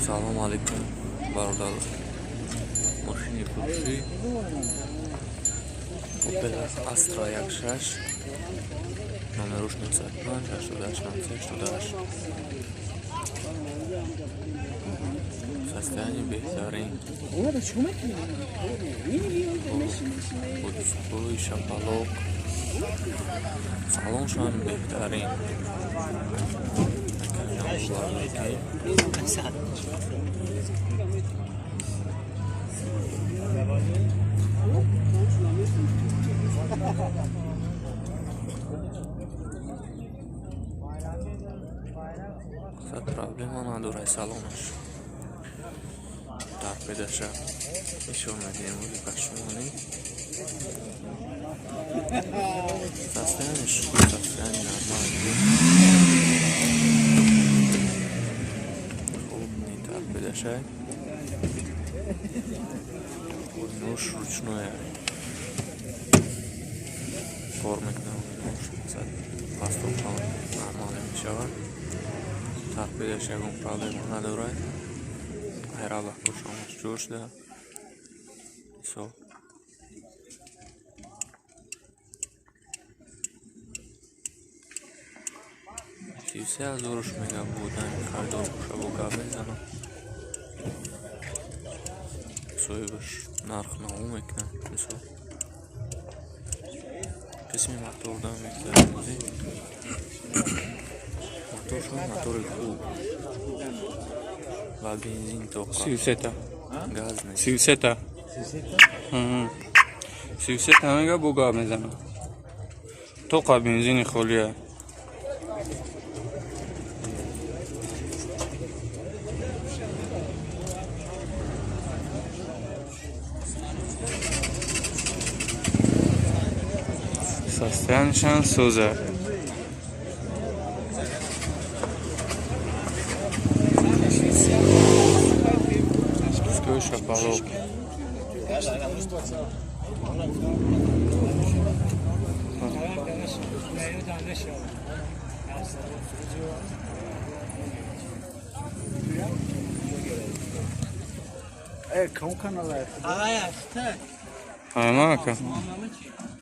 Салом алейкум, бародар. Мошини фурӯшӣ Opel Astra 1.6, номерош 905 88 93 88. Состояние беҳтарин, бо дискҳои шапалоқ, салоншам беҳтарин. Каме бардорӣ. Сад проблема надорад салонаш. Торпедаша нишон медиҳем ози ба шумони. Состояние хуб, состояние нормальный. Хуб, не торпедаша. Нож ручной. Кор мекунам нож. Пастопа нормально мешавад. Торпедаша ягон проблема надорад. Айрабакош ҳамаш ҷо шуда. Мисол. 33 ҳазоруш мега будан, харидор боша, бо гап мезанам. Соҳибаш нарх наво мекунад. Мисол. Қисми моторда мегзарем ози. Моторшон мотори хуб ва бензин тоқа. 33-та. Газ нест. 33-та. 33-та мега, бо гап мезанам. Тоқа бензини холия. Состояниешам соза. Дискҳои шапалоқ. É, cão canalé. Ҳама ака.